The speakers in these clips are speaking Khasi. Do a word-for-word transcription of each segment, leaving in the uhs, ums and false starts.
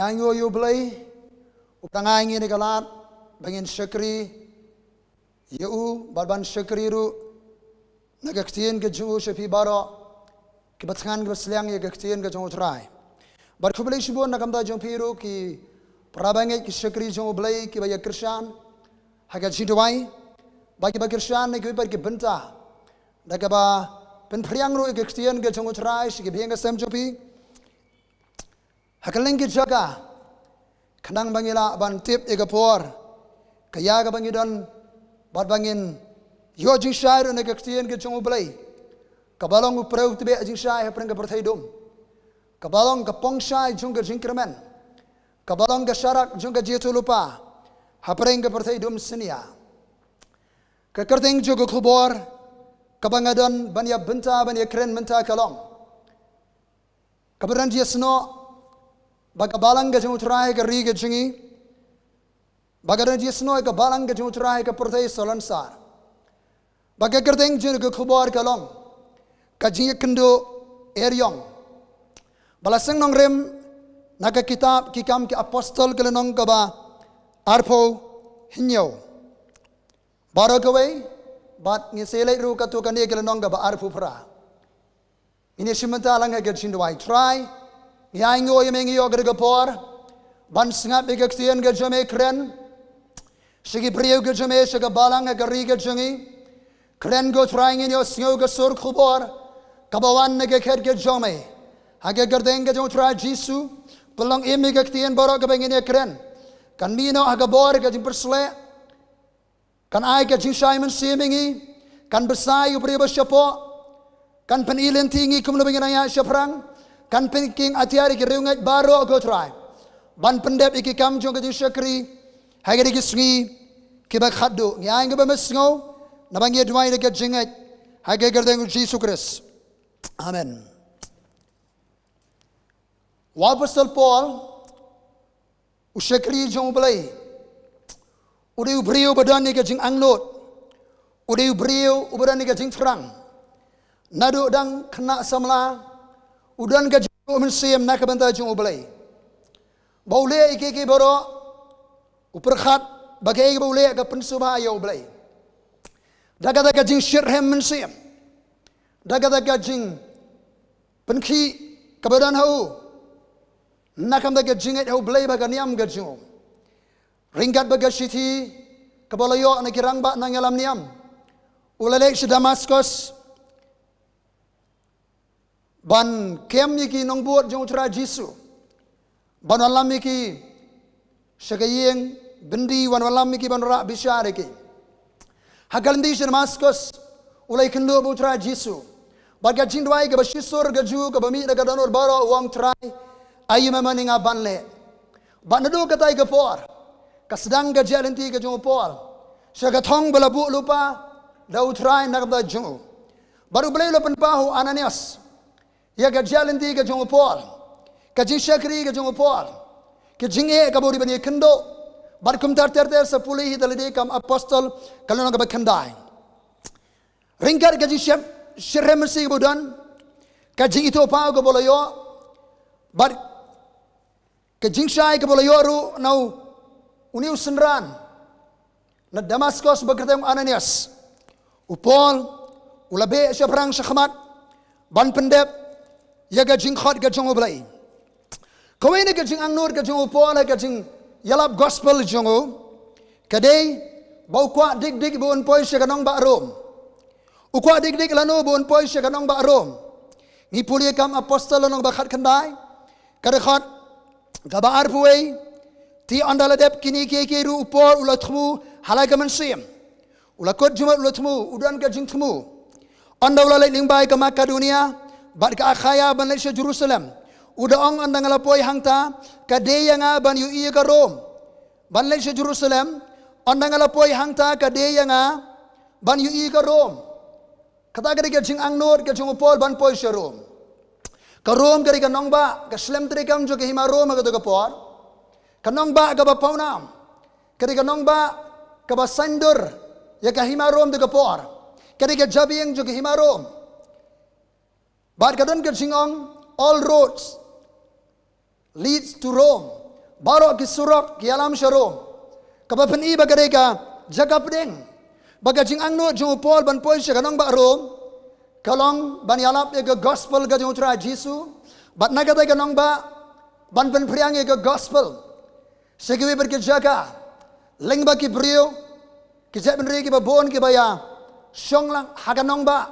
Ngi ïa U Blei, u tang ai ngi ïa ka lad ba ngin shakri ïa u, bad ban shakri ruh na ka ktien ka jong u sha phi baroh kiba thngan kiba sliang ïa ka ktien ka jong U Trai. Bad khublei shibun na ka bynta jong phi ruh ki para bangeit ki shakri jong U Blei kiba ïa kyrshan ha ka jingduwai, bad kiba kyrshan na kiwei pat ki bynta da kaba pynphriang ruh ïa ka ktien ka jong U Trai sha ki bhiang ka sem jong phi. Ha kylleng ki jaka, khnang ba ngi lah ban tip ïa ka por ka ïa kaba ngi don, bad ba ngin ïoh jingshai ruh na ka ktien ka jong U Blei, kaba long u preu tbeh jingshai hapdeng ka pyrthei dum, kaba long ka pongshai jong ka jingkyrmen, kaba long ka sharak jong ka jingïathuhlypa hapdeng ka pyrthei dum synñia. Ka kyrteng jong ka khubor kaba nga don ban ïa bynta ban ïa kren mynta ka long, kaba don jingïasnoh ba ka balang ka jong U Trai ka ri ka jong ngi, ba ka don jingïasnoh ka balang ka jong U Trai ka pyrthei salonsar. Ba ka kyrteng jong ka khubor ka long ka jingïakynduh eriong. Ba la seng nongrim na ka kitab Ki Kam ki Apostol ka lynnong kaba arphew hynñiew. Baroh kawei, bad ngin sa leit ruh katto katne ka lynnong kaba arphew phra. Ngin ïa shim bynta lang ha ka jingduwai. Trai, ngi ainguh ïa me, ngi ïoh ka por ban sngap ïa ka ktien ka jong me, kren sha ki briew ka jong me, sha ka balang ha ka ri ka jong ngi. Kren ko Trai, ngin ïohsngew ka sur khubor kaba wan na ka khet ka jong me. Ha ka kyrteng ka jong U Trai Jisu, pynlong im ïa ka ktien baroh kaba ngin ïa kren. Kan mih noh ha ka bor ka jingpyrsleh, kan ai ka jingshai mynsiem ïa ngi, kan bsa ïa u briew ba shapoh, kan pyni lynti ïa ngi kumno ba ngin ïaid shaphrang, kan pynking atiar ïa ki riewngeit baroh ko Trai. Ban pyndep ïa ki kam jong ka jingshakri ha kine ki sngi kiba khatduh. Ngi ainguh ba me sngew, naba ngi duwai da ka jingngeit ha ka kyrteng U Jisu Khrist. Amen. U Apostol Paul, u shakri jong U Blei, u dei u briew ba don ïa ka jingangnud, u dei u briew uba don ïa ka jingthrang. Naduh dang khynnah samla u don ka jingduh mynsiem na ka bynta jong U Blei, ba u leh ïa kiei kiei baroh u pyrkhat ba kaei kaba u leh ka pynsngewbha ïa U Blei. Da kata ka jingshitrhem mynsiem, da kata ka jing pynkhih kaba don ha u, na ka bynta ka jingngeit ha U Blei bad ka niam ka jong u. Ryngkat bad ka shithi kaba la ïoh na ki rangbah nongïalam niam, u la leit sha Damaskos ban kem ïa ki nongbud jong U Trai Jisu, ban wallam ïa ki sha ka ïing byndi, wan wallam ïa ki, ban rah bishar ïa ki. Ha ka lynti sha Damaskos u la ïakynduh bad U Trai Jisu. Bad ka jingduwai kaba shisur ka jong u kaba mih na ka dohnud baroh, u ong, Trai, aïu me mon ïa nga ban leh? Bad naduh katei ka por ka sdang ka jingïaid lynti ka jong u Paul sha ka thong ba la buh lypa da U Trai na ka bynta jong u. Bad U Blei u la pynpaw ha u Ananias ïa ka jingïaid lynti ka jong u Paul, ka jingshakri ka jong u Paul, ka jingeh kaba u dei ban ïakynduh. Bad kumta ter ter sa pule hi ha lade Kam Apostol ka lynnong kaba khyndai. Ryngkat ka jingshem, shitrhem mynsiem kaba u don, ka jingithuhpaw kaba u la ïoh, bad ka jingshai kaba u la ïoh ruh na u, une u synran na Damaskos ba kyrteng u Ananias, u Paul u la beh shaphrang shakhmat ban pyndep ïa ka jingkhot ka jong U Blei. Kawei na ka jingangnud ka jong u Paul ha ka jingïalap gospel jong u ka dei ba u kwah dik dik ba un poi sha ka nongbah Rom. U kwah dik dik lano ba un poi sha ka nongbah Rom. Ngi pule Kam Apostol lynnong ba khatkhyndai, ka dkhot kaba arphew wei: Te ynda la dep kine kiei kiei ruh u Paul u la thmu ha la ka mynsiem. U la kut jingmut, u la thmu, u don ka jingthmu. Ynda u la leit lyngba ka Makedonia bad ka Akhaia ban leit sha Jerusalem, u da ong, ynda nga la poi hangta, ka dei ïa nga ban ïohi ïa ka Rom. Ban leit sha Jerusalem, ynda nga la poi hangta, ka dei ïa nga ban ïohi ïa ka Rom. Kata ka dei ka jingangnud ka jong u Paul ban poi sha Rom. Ka Rom ka dei ka nongbah, ka shlem treikam jong ka hima Rom ha kato ka por. Ka nongbah kaba pawnam, ka dei ka nongbah kaba saiñdur ïa ka hima Rom ha kato ka por. Ka dei ka jabieng jong ka hima Rom. Bad ka don ka jingong, all roads leads to Rome. baroh ki surok ki ïalam sha Rom, kaba pyni ba ka dei ka jaka pdeng. Ba ka jingangnud jong u Paul ban poi sha ka nongbah Rom ka long ban ïalap ïa ka gospel ka jong u Trai Jisu, bad na kata ka nongbah ban pynphriang ïa ka gospel sha kiwei pat ki jaka, lyngba ki briew, ki jaitbynriew kiba bun kiba ïa shong lang ha ka nongbah.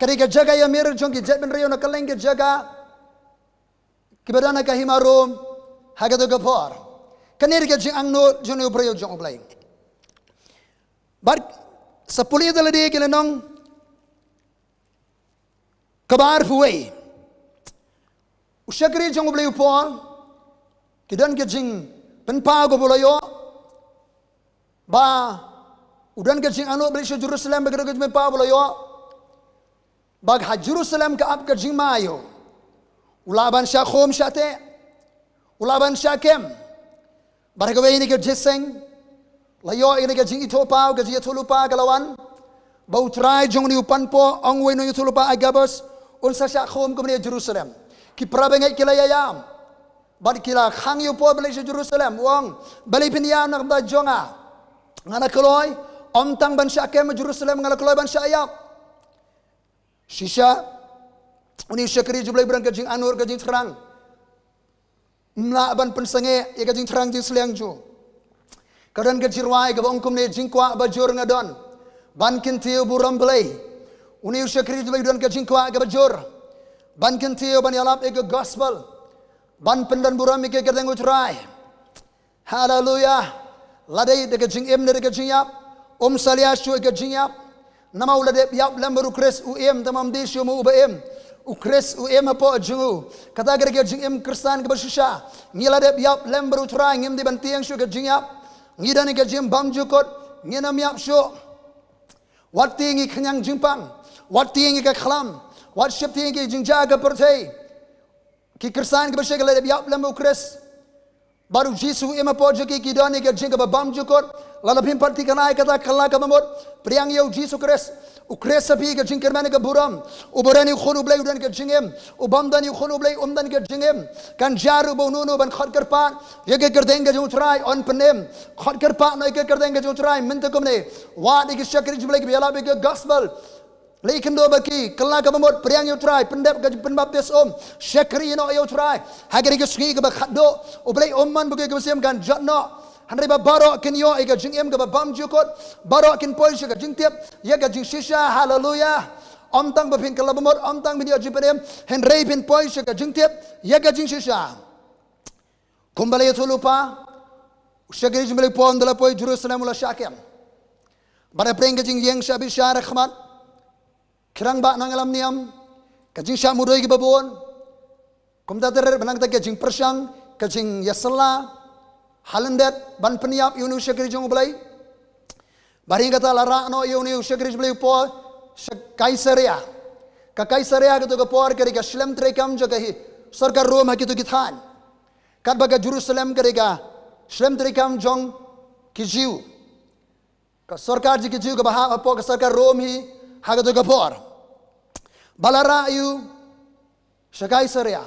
Ka dei ka jaka ïamir jong ki jaitbynriew na kylleng ki jaka kiba don ha ka hima Rom ha kato ka por. Kane dei ka jingangnud jong u briew jong U Blei. Bad sa pule da lade ki lynnong kaba arphew wei. U shakri jong U Blei u Paul, ki don ka jingpynpaw kaba u la ïoh, ba u don ka jingangnud ba u leit sha Jerusalem, ba ka don ka jingpynpaw ba u la ïoh, ba ha Jerusalem ka ap ka jingma ïa u. U lah ban shah khum shah teh, u lah ban shah kem. Bad ha kawei na ki jingïaseng, la ïoh ïa ka jingithuhpaw, ka jingïathuhlypa ka la wan, ba u trai jong une u panpoh, ong uwei na u ïathuhlypa Agabus, un sa shah khum kumne ha Jerusalem. Ki para bangeit ki la ïaïam, bad ki la khang ïa u Paul ban leit sha Jerusalem. U ong, balei phin ïaïam na ka bynta jong nga? Nga la kloi ym tang ban shah kem ha Jerusalem, nga la kloi ban shah ïap. Shisha, une u shakri jong U Blei ba don ka jingangnud, ka jingthrang, um lah ban pynsangeh ïa ka jingthrang jingsliang jong u. Ka don ka jingrwai kaba ong kumne: Jingkwah bajur nga don ban kyntiew burom Blei. Une u shakri jong U Blei u don ka jingkwah kaba jur ban kyntiew, ban ïalap ïa ka gospel, ban pyndon burom ïa ka kyrteng u Trai. Haleluya. Lada dei da ka jingim ne da ka jingïap, um salia shuh ïa ka jingïap. Namar u la dep ïap lem bad u Khrist, u im, te ym dei shuh mo uba im. U Khrist u im hapoh jong u. Kata ka dei ka jingim Khristan kaba shisha. Ngi la dep ïap lem bad u Trai, ngim dei ban tieng shuh ïa ka jingïap. Ngi don ïa ka jingim bymjukut, ngin ym ïap shuh. Wat tieng ïa ka khñiang jingpang, wat tieng ïa ka khlam, wat sheptieng ïa ka jingjia ka pyrthei. Ki Khristan kiba shai ki la dep ïap lem bad u Khrist, bad u Jisu u im hapoh jong ki, ki don ïa ka jingim kaba bymjukut. Lada phim pat thikna ïa kata, kylla kaba mut, pdiang ïa u Jisu Khrist. U Khrist ha phi ka jingkyrmen, ka burom. Uba don ïa u Khun U Blei u don ka jingim. Uba ym don ïa u Khun U Blei um don ka jingim. Kan jia ruh ba uno uno ban khot kyrpad ïa ka kyrteng ka jong u Trai, yn pynim. Khot kyrpad noh ïa ka kyrteng ka jong u Trai mynta kumne. Wad ïa ki shakri jong U Blei kiba ïalap ïa ka gospel. Leit kynduh bad ki, kylla kaba mut, pdiang ïa u Trai, pyndep ka jingpynbaptis um, shakri noh ïa u Trai. Ha kane ka sngi kaba khatduh, U Blei um mon ba ki, ki mynsiem kan jot noh. Hynrei ba baroh kin ïoh ïa ka jingim kaba bymjukut, baroh kin poi sha ka jingtip ïa ka jingshisha. Haleluya. Ym tang ba phin kylla ba mut, ym tang phin ïoh jingpynim, hynrei phin poi sha ka jingtip ïa ka jingshisha. Kumba la ïathuhlypa, u shakri jong U Blei u Paul, ynda la poi Jerusalem u la shah kem. Bad hapdeng ka jingïeng shah bishar ha khmat ki rangbah nongïalam niam, ka jingshah mudui kiba bun, kumta ter, bad nangta ka jingpyrshang, ka jingïasylla ha lyndet ban pynïap ïa une u shakri jong U Blei. Bad hadien kata la rah noh ïa une u shakri jong U Blei u Paul sha Kaisaria. Ka Kaisaria kato ka por ka dei ka shlem treikam jong ka hi sorkar Rom ha kito ki thaiñ. Katba ka Jerusalem ka dei ka shlem treikam jong ki Jiw. Ka sorkar jong ki Jiw kaba hap hapoh ka sorkar Rom hi ha kato ka por. Ba la rah ïa u sha Kaisaria.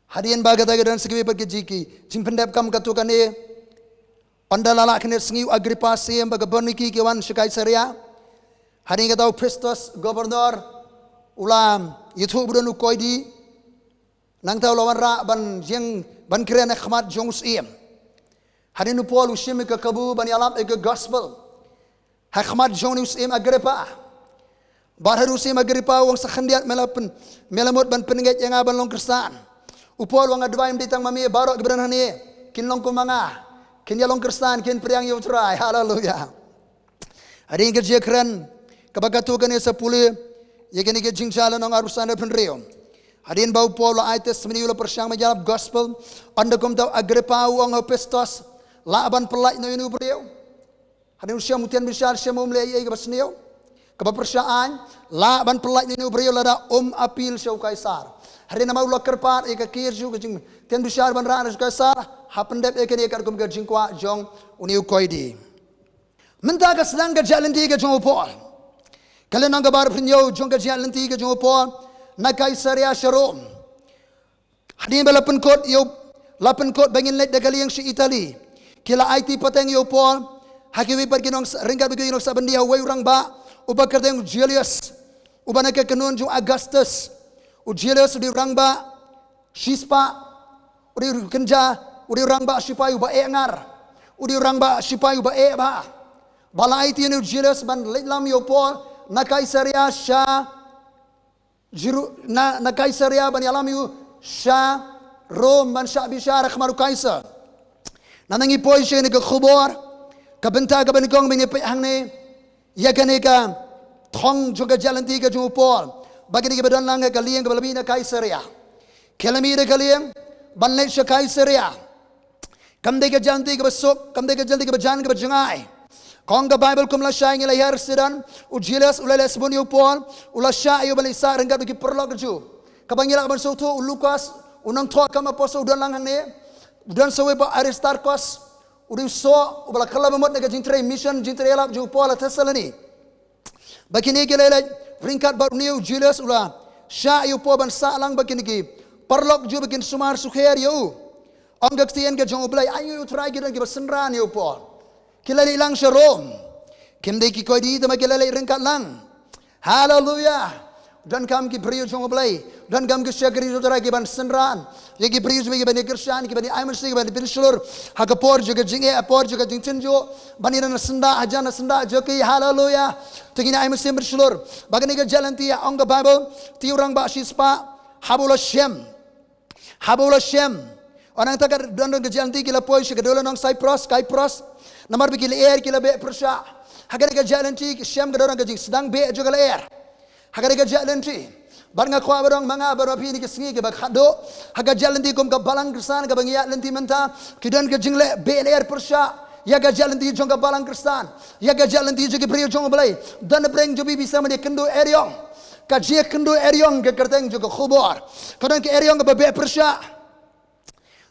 Hadien ba kata ka don sa kiwei pat ki jing ki jingpyndep kam katto katne. Ynda la lah khyndiat sngi u Agrippa syiem bad ka Bernike ki wan sha Kaisaria. Hadien kata u Festus, governor, u la ïathuh ba don u koidi. Nangta u la wanrah ban ïeng ban kren ha khmat jong u syiem. Hadien u Paul u shim ïa ka kabu ban ïalap ïa ka gospel ha khmat jong une u syiem Agrippa. Bad hadien u syiem Agrippa u ong sa khyndiat me la pyn, me la mut ban pynngeit ïa nga ban long Khristan. U Paul u ong, nga duwai ym dei tang ma me, baroh kiba don hangne kin long kum ma nga, kin ïalong Khristan, kin pdiang ïa u Trai. Haleluya. Hadien ka jingkren kaba katto katne sa pule ïa kane ka jingjia, lynnong arphew san, arphew hynriew. Hadien ba u Paul u la ai testimony, u la pyrshang ban ïalap gospel, ynda kumta u Agrippa u ong ha u Festus, lah ban pyllait noh ïa une u briew. Hadien u shem u tienbishar, shem um leh ei ei kaba sniew, kaba pyrshah aiñ, lah ban pyllait noh ïa une u briew lada um appeal sha u Kaisar. Hadien namar u la kyrpad ïa ka kyrju, ka jingtienbishar ban rah na u Kaisar, ha pyndep ïa kane katkum ka jingkwah jong une u koidi. Mynta ka sdang ka jingïaid lynti ka jong u Paul. Ka lynnong kaba arphew hynñiew jong ka jingïaid lynti ka jong u Paul na Kaisaria sha Rom. Hadien ba la pynkut ïa u la pynkut ba ngin leit da ka lieng sha Italy. Ki la aiti pateng ïa u Paul ha kiwei pat ki nong, ryngkat bad ki nongshah byndi, ha uwei u rangbah uba kyrteng Julius, uba na ka kynhun jong Augustus. U Julius u dei u rangbah shispah, u dei u kynja, u dei u rangbah shipai uba eh ngar, u dei u rangbah shipai uba eh bha. Ba la aiti ïa u Julius ban leit lam ïa u Paul na Kaisaria sha Jeru-, na, na Kaisaria ban ïalam ïa u sha Rom ban shah bishar ha khmat u Kaisar. Nangta ngi poi sha kane ka khubor, ka bynta kaba nyngkong ba ngin ïa peit hangne, ïa kane ka thong jong ka jingïaid lynti ka jong u Paul, ba kine kiba don lang ha ka lieng kaba la mih na Kaisaria ki la mih da ka lieng ban leit sha Kaisaria. Kam dei ka jingïaid lynti kaba suk, kam dei ka jingïaid lynti kaba jan kaba jngai. Ka ong ka Baibl, kum lashai ngi la hiar sdang, u Julius u la leh sbun ïa u Paul, u la shah ïa u ban leit sah ryngkat bad ki paralok ka jong u. Kaba ngi lah ban sngewthuh, u Lukas u nongthoh kam apostol u don lang hangne, u don sa uwei pat Aristarkhus, u dei u soh uba la kylla bamut na ka jingtrei mission, jingtrei ïalap jong u Paul ha Thessaloni. Ba kine ki la leit ryngkat bad une u Julius, u la shah ïa u Paul ban sah lang bad kine ki paralok jong u ba kin sumar sukher ïa u. Ong ka ktien ka jong U Blei, ainguh ïa U Trai, ki don kiba synran ïa u Paul. Ki la leit lang sha Rom. Kim dei ki koidi, tangba ki la leit ryngkat lang. Haleluya. Donkam ki briew jong U Blei, donkam ki shakri jong U Trai kiban synran ïa ki briew jong U Blei kiban ïa kyrshan, kiban ïa ai mynsiem, kiban ïa pynshlur ha ka por jong ka jingeh, ha por jong ka jingtynjuh, ban ïa nang syndah hajan, nang syndah jong ki. Haleluya. Te ngin ïa ai mynsiem pynshlur ba kane ka jingïaid lynti, ong ka Baibl, te u rangbah shispah haba u la shem, haba u la shem, nangta ka don, don ka jingïaid lynti, ki la poi sha ka dula nong Cyprus, Cyprus. Namar ba ki lyer ki la beh pyrshah. Ha kane ka jingïaid lynti ki shem ka dula nong, ka jingsdang beh jong ka lyer ha kane ka jingïaid lynti. Bad nga kwah ban ong ma nga bad ma phi, kine ki sngi kiba khatduh ha ka jingïaid lynti kum ka Balang Khristan kaba ngi ïaid lynti mynta, ki don ka jingleh beh lyer pyrshah ïa ka jingïaid lynti jong ka Balang Khristan, ïa ka jingïaid lynti jong ki briew jong U Blei. Don na pdeng jong phi, phi shem ban ïakynduh eriong. Ka jingïakynduh eriong ka kyrteng jong ka khubor. Ka don ka eriong kaba beh pyrshah.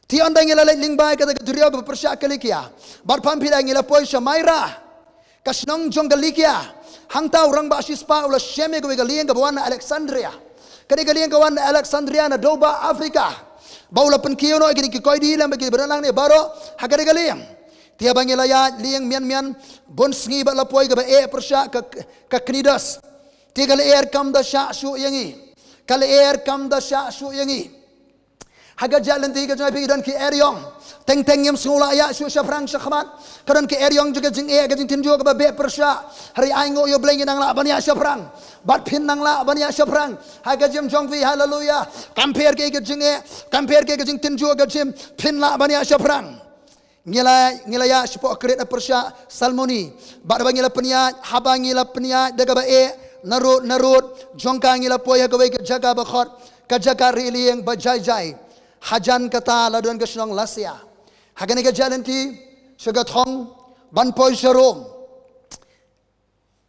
Te ynda ngi la leit lyngba kata ka duriaw ba pyrshah Kilikia bad Pamphilia, ngi la poi sha Maira, ka shnong jong ka Likia. Hangta u rangbah shispah u la shem ïa kawei ka lieng kaba wan na Alexandria. Kane ka lieng ka wan na Alexandria, na dewbah Afrika, ba u la pynkiew noh ïa kine ki koidi lem bad kiba don lang ne baroh ha kane ka lieng. Te haba ngi la ïaid lieng mian mian bun sngi bad la poi kaba eh pyrshah ka, ka Knidos, te ka lyer kam da shah shuh ïa ngi. Ka lyer kam da shah shuh ïa ngi. Ha ka jingïaid lynti ka jong phi, don ki eriong. Teng teng ngim sngew lah ïaid shuh shaphrang shakhmat. Ka don ki eriong jong ka jingeh, ka jingtynjuh kaba beh pyrshah. Hynrei ainguh ïa U Blei, ngi nang lah ban ïaid shaphrang. Bad phin nang lah ban ïaid shaphrang ha ka jingim jong phi. Haleluya. Kam pher kaei ka jingeh, kam pher kaei ka jingtynjuh ka jingim, phin lah ban ïaid shaphrang. Ngi la, ngi la ïaid shapoh Krit ha pyrshah Salmoni. Bad haba ngi la pynïaid, haba ngi la pynïaid da kaba eh, narud narud jong ka ngi la poi ha kawei ka jaka ba khot ka jaka rieh lieng ba jai jai. Hajan kata la don ka shnong Lasea. Ha kane ka jingïaid lynti sha ka thong ban poi sha Rom.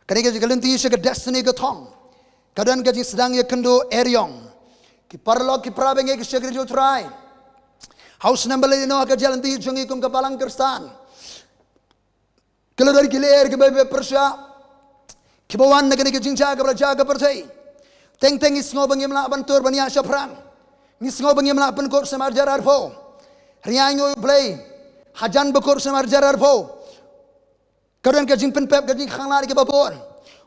Kane ka jingïaid lynti sha ka destiny ka thong, ka don ka jingsdang ïakynduh eriong. Ki paralok, ki para bangeit, ki shakri jong U Trai, ha u snem ba la ïaid noh ha ka jingïaid lynti jong ngi kum ka Balang Khristan, ki la don ki lyer kiba beh pyrshah kiba wan na kane ka jingjia kaba la jia ha ka pyrthei. Teng teng ngi sngew ba ngim lah ban tur ban ïaid shaphrang. Ngi sngew ba ngim lah pynkut snem ar hajar arphew. Hynrei ainguh ïa U Blei, hajan ba kut snem ar hajar arphew, ka don ka jingpynpep, ka jingkhanglad kiba bun.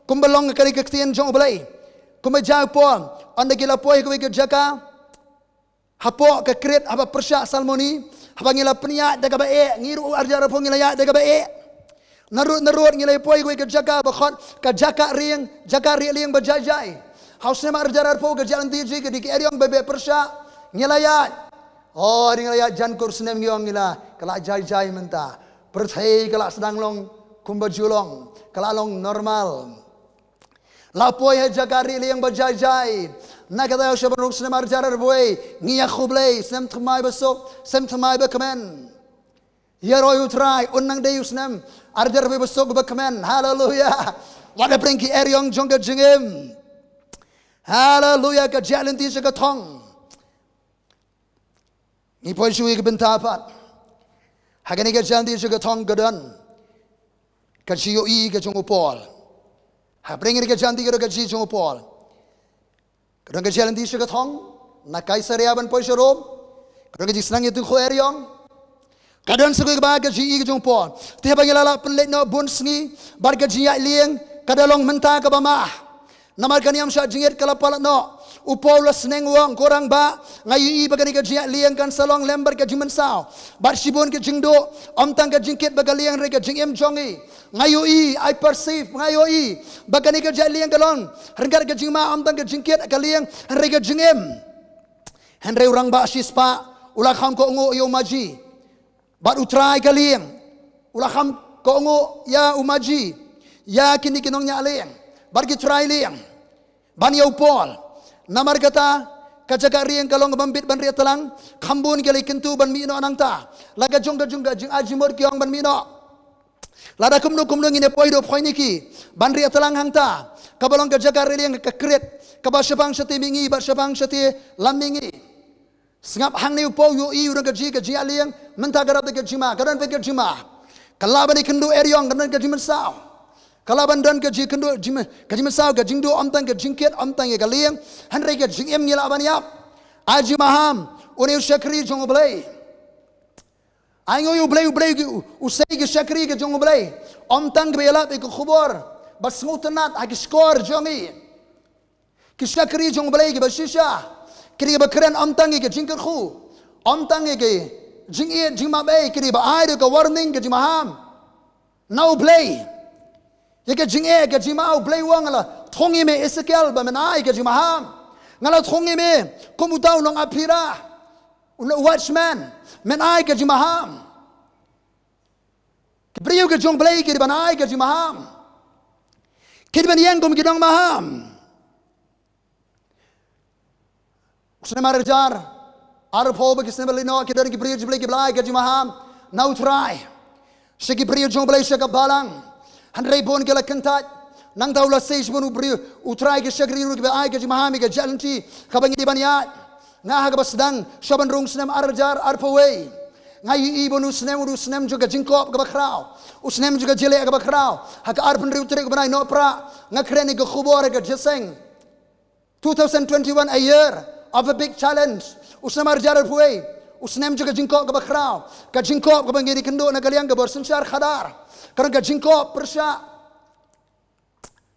Kumba long ka ri, ka ktien jong U Blei, kumba jia u Paul, ynda ki la poi ha kawei ka jaka hapoh ka Krit haba pyrshah Salmoni, haba ngi la pynïaid da kaba eh, ngi ruh ar hajar arphew ngi la ïaid da kaba eh. Narud narud ngi la poi ha kawei ka jaka ba khot ka jaka rieh, jaka rieh lieng ba jai jai. Ha u snem ar hajar arphew ka jingïaid lynti jong ngi ka dei ka eriong ba beh pyrshah. Ngi la ïaid, oh, ngi la ïaid jan kut snem, ngi ong ngi la, ka la jai jai mynta. Pyrthei ka la sdang long kumba ju long, ka la long normal. La poi ha jaka rieh lieng ba jai jai. Na kata ka daw shaphang u snem ar hajar arphew, ngi ïakhublei, snem thymmai ba suk, snem thymmai ba kmen. Ïaroh ïa U Trai, un nang dei u snem ar hajar arphew ba suk ba kmen. Haleluya. Wat la pyrshah ki eriong jong ka jingim. Haleluya. Ka jingïaid lynti sha ka thong. Ngi poi shuh ïa ka bynta pat. Ha kane ka jingïaid lynti sha ka thong ka don ka jingïohi ka jong u Paul. Hapdeng kane ka jingïaid lynti ka don ka jingïohi jong u Paul. Ka don ka jingïaid lynti sha ka thong na Kaisaria ban poi sha Rom. Ka Don ka jingsneng ïa tu khu eriong. Ka don sa kawei kaba ka jingïohi ka jong u Paul. Te haba ngi la lah pynleit noh bun sngi bad ka jingïaid lieng ka da long mynta kaba ma. Namar ka niam shah jingit ka la palat noh. U Paul u la sneng u ong, ko rangbah, nga ïohi ba kane ka jingïaid lieng kan sa long lem bad ka jingmynsaw bad shibun ka jingduh, ym tang ka jingkit bad ka lieng hynrei ka jingim jong ngi. Nga ïohi, I perceive, nga ïohi ba kane ka jingïaid lieng ka long ryngkat ka jingma, ym tang ka jingkit ka lieng hynrei ka jingim. Hynrei u rangbah shispah u la kham kohnguh ïa u maji bad u trai ka lieng. U la kham kohnguh ïa u maji, ïa kine ki nongñiah lieng bad ki trai lieng, ban ïa u Paul. Namar kata, ka jaka riang ka long kaba mbit ban rieh tlang. Kham bun ki la ïakyntu ban mih noh nangta. La ka jong ka jong ka jingai jingmut ki ong ban mih noh. Lada kumno kumno ngin ïa poi da u Phoiniki ban rieh tlang hangta, kaba long ka jaka rieh lieng ka Krit, kaba shaphang shatei mihngi bad shaphang shatei lam mihngi. Sngap hangne u Paul u ïohi u don ka jing, ka jingïaid lieng, mynta ka dap da ka jingma, ka don pat ka jingma. Ka lah ban ïakynduh eriong, ka don ka jingmynsaw. Ka lah ban don ka jingkynduh, jingma-, ka jingmynsaw, ka jingduh, ym tang ka jingkit, ym tang ïa ka lieng, hynrei ka jingim ngi lah ban ïap. Ai jingmaham, une u shakri jong U Blei. Ai ngi ïohi U Blei, U Blei, u, u sei ki shakri ka jong U Blei. Ym tang kiba ïalap ïa ka khubor ba sngewtynnat ha ki shkor jong ngi. Ki shakri jong U Blei kiba shisha, ki dei kiba kren ym tang ïa ka jingkyrkhu, ym tang ïa ka jingïeit jingmabei, ki dei ba ai da ka warning, ka jingmaham na U Blei. Ïa ka jingeh ka jingma, U Blei u ong, nga la thung ïa me Esekiel ba men ai ka jingmaham. Nga la thung ïa me kum uta u nongap phira, u watchman, men ai ka jingmaham. Ki briew ka jong U Blei ki dei ban ai ka jingmaham. Ki dei ban ïeng kum ki nongmaham. U snem ar hajar arphew ba ki snem ba la leit noh, ki don ki briew jong U Blei kiba la ai ka jingmaham na U Trai sha ki briew jong U Blei sha ka balang. Hynrei bun ki la kyntait. Nangta u la sei shibun u briew, U Trai, ki shakri ruh kiba ai ka jingmaham ïa ka jingïaid lynti kaba ngi dei ban ïaid. Nga ha kaba sdang sha ban rung snem ar hajar arphew wei, nga ïohi ba une u snem u dei u snem jong ka jingkop kaba khraw, u snem jong ka jingleh kaba khraw. Ha ka arphew hynriew tarik u bnai Nohprah nga kren ïa ka khubor ha ka jingïaseng. Two thousand twenty-one, a year of a big challenge. U snem ar hajar arphew wei, u snem jong ka jingkop kaba khraw, ka jingkop kaba ngi dei kynduh na ka liang ka bor synshar khadar. Ka don ka jingkop pyrshah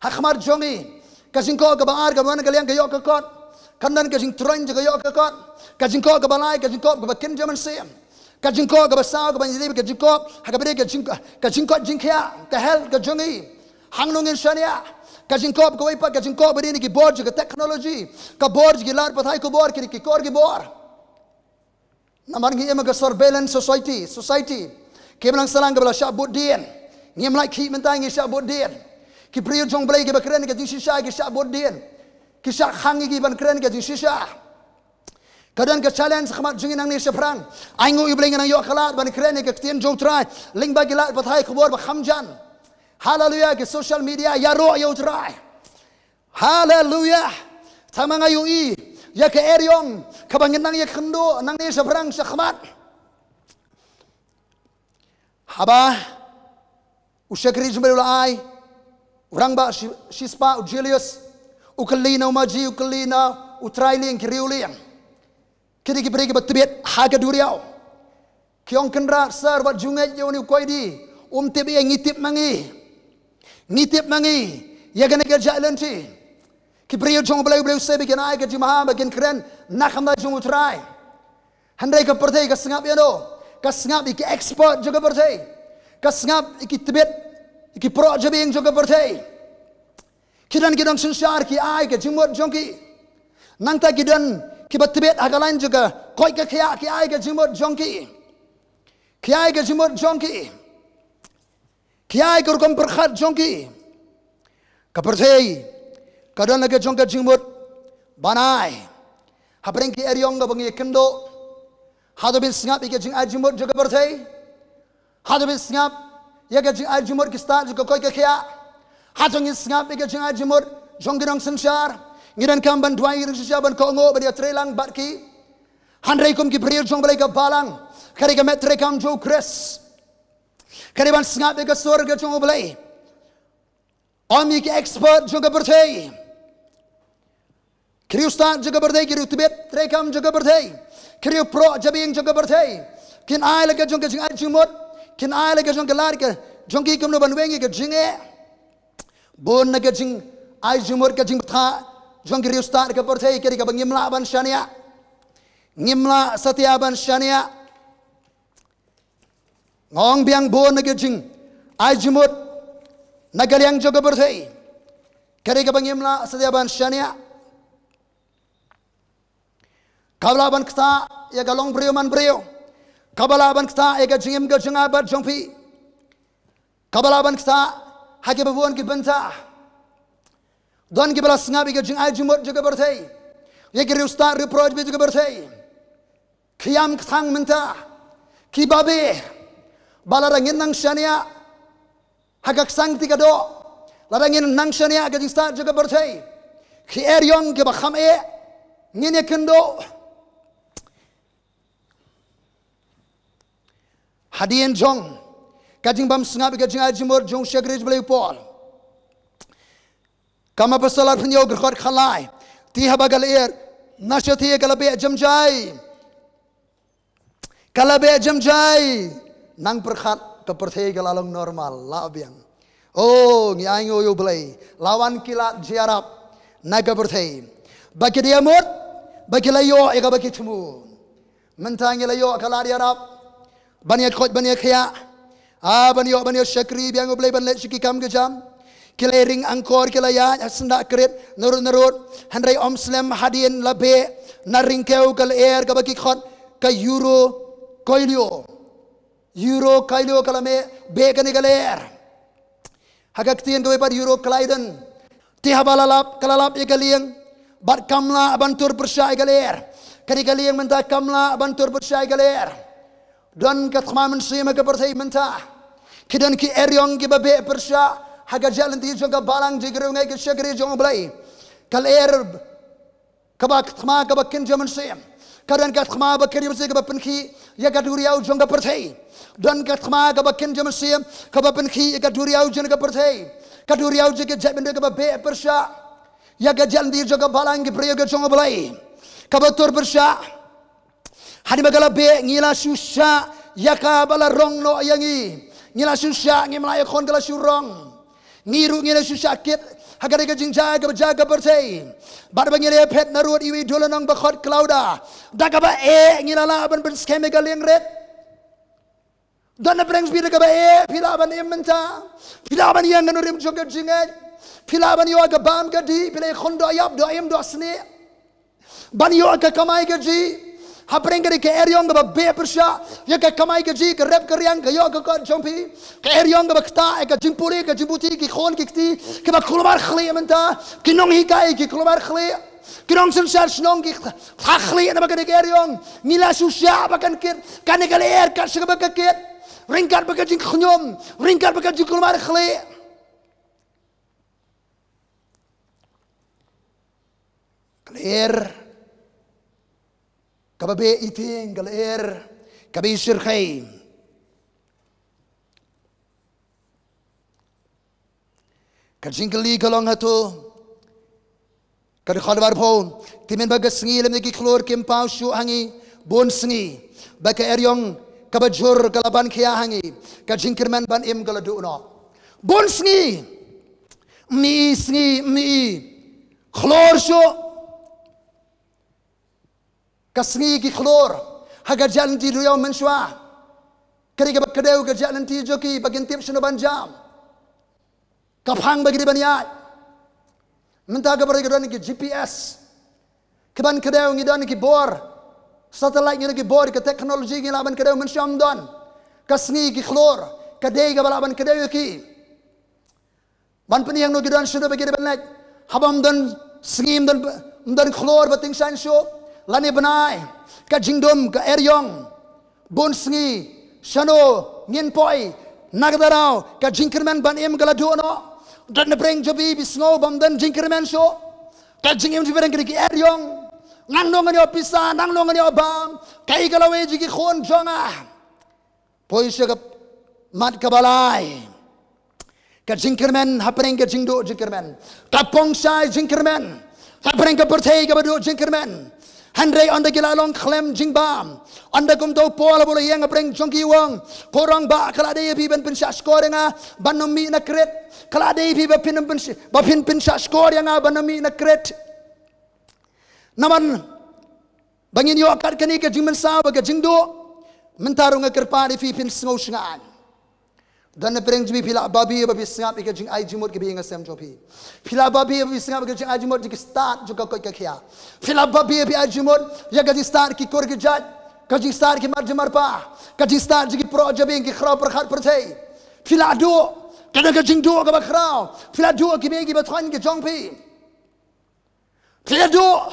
ha khmat jong ngi. Ka jingkop kaba ar ka wan na ka liang ka ïoh ka kot. Ka don ka jingtroiñ jong ka ïoh ka kot. Ka jingkop kaba lai, ka jingkop kaba kynja mynsiem. Ka jingkop kaba saw, kaba ngi dei ka jingkop ha kaba dei ka jing, ka jingkot jingkhiah, ka health ka jong ngi. Hangno ngin shaniah? Ka jingkop kawei pat, ka jingkop ba dei na ki bor jong ka technology, ka bor jong ki lad pathai khubor, ki dei ki kor ki bor. Namar ngi im ha ka surveillance society, society. Ki imlang sahlang kaba la shah bud dien. Ngim lah khih mynta, ngi shah bud dien. Ki briew jong U Blei kiba kren ka jingshisha ki shah bud dien. Ki shah khang ïa ki ban kren ka jingshisha. Ka don ka challenge ha khmat jong ngi nangne shaphrang. Ai nguh ïa U Blei ngi nang ïoh ka lad ban kren ïa ka ktien jong U Trai lyngba ki lad pathai khubor ba kham jan. Haleluia, ki social media ïaroh ïa U Trai. Haleluia. Tang ma nga ïohi ïa ka eriong kaba ngin nang ïakynduh nangne shaphrang shakhmat. Haba u shakri jong U Blei u la ai, u rangbah shi, shispah u Julius u kylli na u maji, u kylli na u trai lieng, ki riewlieng, ki dei ki briew kiba tbit ha ka duriaw. Ki ong, Kynrad, sir, wat ju ngeit ïa une u koidi. Um tip ïa ngi, tip ma ngi. Ngi tip ma ngi ïa kane ka jaka lynti. Ki briew jong U Blei, U Blei u sei ba kin ai ka jingmaham, ba kin kren na ka bynta jong U Trai. Hynrei ka pyrthei ka sngap ïano? Ka sngap ïa ki expert jong ka pyrthei. Ka sngap ïa ki tbit, ïa ki proh jabieng jong ka pyrthei. Ki don ki nongsynshar ki ai ka jingmut jong ki. Nangta ki don kiba tbit ha ka lain jong ka koit ka khiah, ki ai ka jingmut jong ki. Ki ai ka jingmut jong ki. Ki ai ka rukom pyrkhat jong ki. Ka pyrthei ka don la ka jong ka jingmut ban ai. Hapdeng ki eriong kaba ngi ïakynduh, hato phin sngap ïa ka jingai jingmut jong ka pyrthei? Hato phin sngap ïa ka jingai jingmut ki stad jong ka koit ka khiah? Hato ngin sngap ïa ka jingai jingmut jong ki nongsynshar? Ngi donkam ban duwai, ngi donkam ban kohnguh, ban ïatreilang bad ki. Hynrei kum ki briew jong U Blei, ka balang ka dei ka met treikam jong U Khrist. Ka dei ban sngap ïa ka sur ka jong U Blei, ym ïa ki expert jong ka pyrthei. Ki riewstad jong ka pyrthei, ki riewtbit treikam jong ka pyrthei, ki riewproh jabieng jong ka pyrthei, kin ai la ka jong ka jingai jingmut, kin ai la ka jong ka lad ka jong ki kumno ban weng ïa ka jingeh. Bun na ka jingai jingmut, ka jingbthah jong ki riewstad ka pyrthei ka dei kaba ngim lah ban shaniah. Ngim lah satia ban shaniah. Nga ong biang, bun na ka jingai jingmut na ka liang jong ka pyrthei ka dei kaba ngim lah satia ban shaniah. Kaba lah ban ktah ïa ka longbriew manbriew. Kaba lah ban ktah ïa ka jingim ka jingngeit bad jong phi. Kaba lah ban ktah ha kiba bun ki bynta. Don kiba la sngap ïa ka jingai jingmut jong ka pyrthei, ïa ki riewstad riewproh jong ka pyrthei. Ki ïam ki thang mynta, ki babe, ba lada ngin nang shaniah ha ka ksang kti ka doh, lada ngin nang shaniah ha ka jingstad jong ka pyrthei, ki eriong kiba kham eh ngin ïakynduh. Hadien jong ka jingbymsngap ïa ka jingai jingmut jong u shakri jong U Blei u Paul, ka Apostol arphew hynñiew, ka dkhot khatlai: Te haba ka lyer na shathie ka la beh jemjai, ka la beh jemjai, nang pyrkhat ka pyrthei ka la long normal, lah biang. O, ngi ainguh ïa U Blei, la wan ki lad jingïarap na ka pyrthei ba ki da ïamut, ba ki la ïoh ïa kaba ki thmu. Mynta ngi la ïoh ka lad ïarap ban ïakhoit ban ïakhiah, ah, ban ïoh ban ïashakri biang ïa U Blei ban leit sha ki kam ki jam. Ki la ring angkor, ki la ïaid ha syndah krit narud narud. Hynrei ym slem, hadien la beh na ryngkew ka lyer kaba ki khot ka Euro Koilio. Euro Koilio ka la meh, beh kane ka lyer. Ha ka ktien kawei pat, Euroclydon. Te haba la lap, ka la lap ïa ka lieng, bad kam lah ban tur pyrshah ïa ka lyer. Kane ka lieng mynta kam lah ban tur pyrshah ïa ka lyer. Don ka thma mynsiem ha ka pyrthei mynta. Ki don ki eriong kiba beh pyrshah ha ka jaka lynti jong ka balang jong ki riewngeit ki shakri jong U Blei. Ka lyer kaba, ka thma kaba kynja mynsiem, ka don ka thma ba kynja mynsiem kaba pynkhih ïa ka duriaw jong ka pyrthei. Don ka thma kaba kynja mynsiem kaba pynkhih ïa ka duriaw jong ka pyrthei. Ka duriaw jong ka jaitbynriew kaba beh pyrshah ïa ka jaka lynti jong ka balang ki briew ka jong U Blei, kaba tur pyrshah. Hadien ba ka la beh, ngi la shu shah ïa kaba la rong noh ïa ngi. Ngi la shu shah, ngim lah ïakhun, ka la shu rong. Ngi ruh ngi la shu shah kit ha kane ka jingjia kaba jia ka pyrthei. Bad ba ngi la ïaphet narud iwei i dulannong ba khot Klauda, da kaba eh ngi la lah ban pynskhem ïa ka liengrit. Don na pyrshah, phi da kaba eh phi lah ban im mynta. Phi lah ban ïeng ha nongrim jong ka jingngeit. Phi lah ban ïoh ka bam ka dih, phi lah ïakhun doh ïap, doh im, doh snieh, ban ïoh ka kamai kajih. Hapdeng kane ka eriong kaba beh pyrshah ïa ka kamai kajih, ka rep ka riang, ka ïoh ka kot jong phi, ka eriong kaba ktah ïa ka jingpule ka jingputhi, ki khun ki kti kiba kulmar khlieh mynta, ki nonghikai ki kulmar khlieh, ki nongsynshar shnong ki kha khlieh namar kane ka eriong. Ngi la shu shah ba kan kit, kane ka lyer kat shaba ka kit, ryngkat bad ka jingkhñium, ryngkat bad ka jingkulmar khlieh. Ka lyer kaba beh ïa i tieng, ka lyer kaba ïa i shyrkhei. Ka jingkylli ka long hato, ka dkhot ba arphew: Te mynba ka sngi lem bad ki khlur kim paw shuh ha ngi bun sngi, bad ka eriong kaba jur ka la ban khia ha ngi, ka jingkyrmen ban im ka la duh noh. Bun sngi, ym i sngi, ym i khlur shuh. Ka sngi, ki khlur ha ka jaka lynti duriaw mynshuwa, ka dei kaba kdew ka jaka lynti jong ki, ba kin tip shano ban jam. Ka phang ba ki dei ban ïaid. Mynta ka pyrthei ka don ki G P S, ki ban kdew, ngi don ki bor satellite, ngi don ki bor ka technology, ngi lah ban kdew. Mynshuwa ym don. Ka sngi, ki khlur, ka dei kaba lah ban kdew ïa ki, ban pynïeng noh ki don shano ba ki dei ban leit. Haba ym don sngi, ym don, ym don khlur ba tyngshaiñ shuh, lane bnai, ka jingdum, ka eriong, bun sngi, shano ngin poi, na kata daw ka jingkyrmen ban im ka la duh noh. Don na pdeng jong phi, phi sngew ba ym don jingkyrmen shuh. Ka jingim jong phi dang kdei ki eriong. Nangno ngan ïoh pisa, nangno ngan ïoh bam, kaei ka lawei jong ki khun jong nga. Poi sha ka mat kaba lai. Ka jingkyrmen hapdeng ka jingduh jingkyrmen, ka pongshai jingkyrmen, Hapdeng ka pyrthei kaba duh jingkyrmen. Hynrei ynda ki la long khlem jingbam, ynda kumta u Paul u la ïeng hapdeng jong ki, u ong, ko rangbah, ka la dei ïa phi ban pynshah shkor ïa nga, ban ym mih na Krit. Ka la dei ïa phi ba phin pynsh-, ba phin pynshah shkor ïa nga ban ym mih na Krit. Namar ba ngin ïoh kat kane ka jingmynsaw bad ka jingduh, mynta ruh nga kyrpad ïa phi, phin sngewsngaiñ. Don na pyrshah jong phi, phi lah babe ba phi sngap ïa ka jingai jingmut kaba ïeng ha sem jong phi. Phi lah babe ba phi sngap ïa ka jingai jingmut jong ki stad jong ka koit ka khiah. Phi lah babe ba phi ai jingmut ïa ka jingstad ki kur ki jait, ka jingstad ki mar jong marpa, ka jingstad jong ki proh jabieng, ki khraw pyrkhat pyrthei. Phi lah duh, ka don ka jingduh kaba khraw. Phi lah duh kiba ïeit kiba thoh ki jong phi. Phi lah duh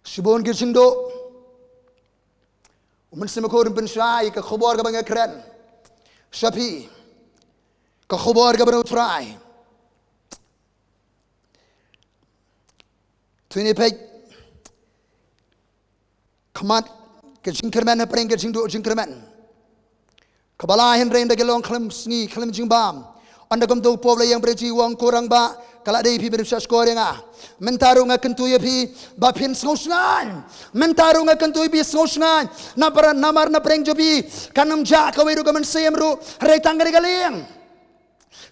shibun ki jingduh. U Mynsiem Bakhuid un pynshai ka khubor kaba nga kren sha phi, ka khubor kaba na u Trai. To ngin peit khmat ka jingkyrmen hapdeng ka jingduh jingkyrmen. Kaba lai, hynrei ynda ki long khlem sngi, khlem jingbam, ynda kumta u Paul u la ïeng hapdeng jong ki, u ong, ko rangbah, ka la dei ïa phi ban pynshah shkor ïa nga. Mynta ruh nga kyntu ïa phi ba phin sngewsngaiñ. Mynta ruh nga kyntu ïa phi, sngewsngaiñ. Namar, namar na pyrshah jong phi kan ym jah kawei ruh ka mynsiem ruh, hynrei tang ka dei ka lieng.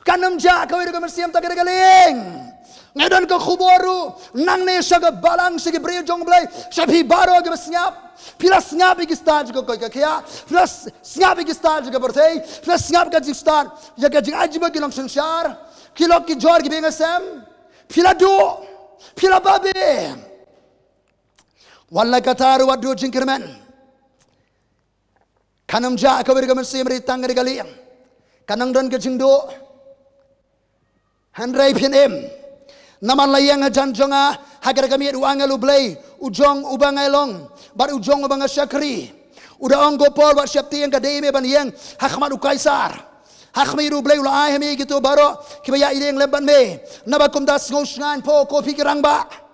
Kan ym jah kawei ruh ka mynsiem, tang ka dei ka lieng. Nga don ka khubor ruh nangne sha ka balang, sha ki briew jong u Blei, sha phi baroh kiba sngap. Phi la sngap ïa ki stad jong ka koit ka khiah. Phi la s-, sngap ïa ki stad jong ka pyrthei. Phi la sngap ka jingstad ïa ka jingai jingmut, ki nongsynshar, ki lok ki jor kiba ïeng ha sem. Phi la duh. Phi la babe. Wat la katta ruh, wat duh jingkyrmen. Kan ym jah kawei ruh ka mynsiem, hynrei tang ka dei ka lieng. Kan ym don ka jingduh. Hynrei phin im. Namar la ïeng hajan jong nga ha kata ka miet u angel u Blei, u jong uba nga long bad u jong uba nga shakri. U da ong, ko Paul, wat sheptieng, ka dei ïa me ban ïeng ha khmat u Kaisar, ha khmat u Blei, u la ai ha me kito baroh kiba ïaid ïeng lem bad me. Naba kumta sngewsngaiñ pho, ko phi ki rangbah.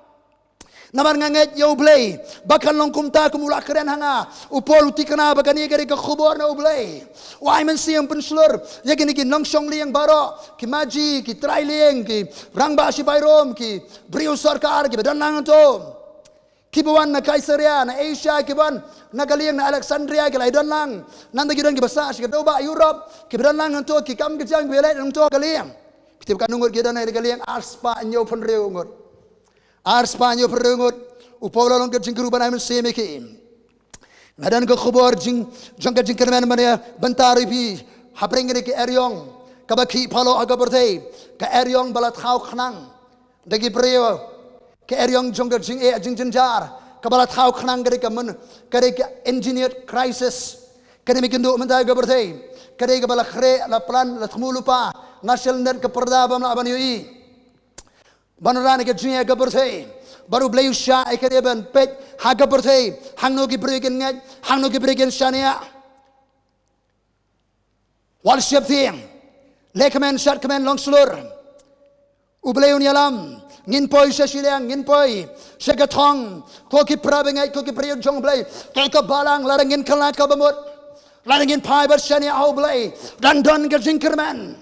Namar nga ngeit ïa u Blei ba kan long kumta kum u la kren ha nga. U Paul u thikna ba kane ka dei ka khubor na u Blei. U ai mynsiem pynshlur ïa kine ki nongshong lieng baroh, ki maji, ki trai lieng, ki rangbah sipai Rom, ki briew sorkar kiba don lang hangto, kiba wan na Kaisaria, na Asia, kiba wan na ka lieng na Alexandria, ki la ïadon lang. Nangta ki don kiba sah sha ka dewbah Europe, kiba don lang hangto, ki kam ki jam, kiba ïaleit hangto ha ka lieng. Phi tip katno ngut ki don ha ka lieng? Arspah hynñiew phew hynriew ngut. Arspah hynñiew phew hynriew ngut. U Paul u la long ka jingkyrkhu ban ai mynsiem ïa ki. Nga don ka khubor jing, jong ka jingkyrmen ban ïa bynta ruh ïa phi hapdeng kane ka eriong kaba khih palat ha ka pyrthei, ka eriong ba la thaw khnang da ki briew, ka eriong jong ka jingeh jingjynjar kaba la thaw khnang, ka dei ka myn, ka dei ka engineered crisis. Kane mynta mynta ha ka pyrthei ka dei kaba la khreh, la plan, la thmu lypa. Nga sngewlyndet ka pyrda bym lah ban ïohi. Ban ran ïa ka jingeh ha ka pyrthei. Bad u Blei u shah ïa kane ban peit ha ka pyrthei, hangno ki briew kin ngeit, hangno ki briew kin shaniah. Wat sheptieng. Leh kmen, shad kmen, long shlur. U Blei un ïalam. Ngin poi sha shiliang, ngin poi sha ka thong. Ko ki para bangeit, ko ki briew jong u Blei, ko ka balang, lada ngin kylla kaba mut, lada ngin phai bad shaniah ha u Blei, dang don ka jingkyrmen.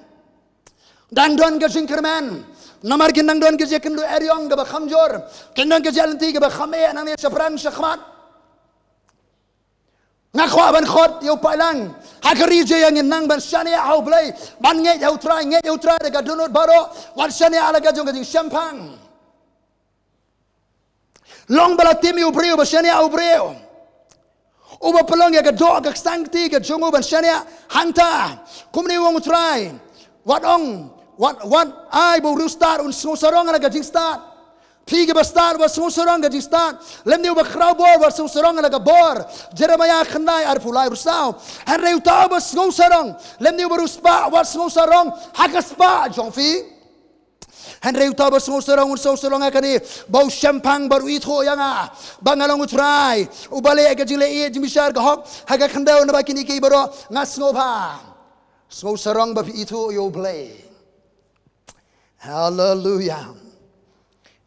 Dang don ka jingkyrmen. Namar kin dang don ka jingkynduh eriong kaba kham jur. Kin don ka jingïaid lynti kaba kham eh nangne shaphrang shakhmat. Nga kwah ban khot ïa u paidlang ha ka ri jong ngi, ngin nang ban shaniah ha u Blei, ban ngeit ha u Trai, ngeit ha u Trai da ka dohnud baroh, wat shaniah ha la ka jong ka jingshemphang. Long ba la tim ïa u briew ba shaniah ha u briew, uba pynlong ïa ka doh ka ksang kti ka jong u ban shaniah hangta. Kumne u ong u Trai, wat ong, wat, wat ai ba u riewstad un sngewsarong ha la ka jingstad. Phi kiba stad, wat sngewsarong ka jingstad. Lymne uba khraw bor, wat sngewsarong ha la ka bor. Jeremaïah khyndai, arphew lai, arphew saw. Hynrei uta uba sngewsarong, lymne uba riewspah, wat sngewsarong ha ka spah jong phi. Hynrei uta uba sngewsarong un sngewsarong ha kane, ba u shemphang bad u ithuh ïa nga ba nga long u Trai uba leh ka jingleh ïeit jingbishar ka hok ha ka khyndew. Naba kine kiei baroh nga sngewbha. Sngewsarong ba phi ithuh ïa u Blei. Haleluia.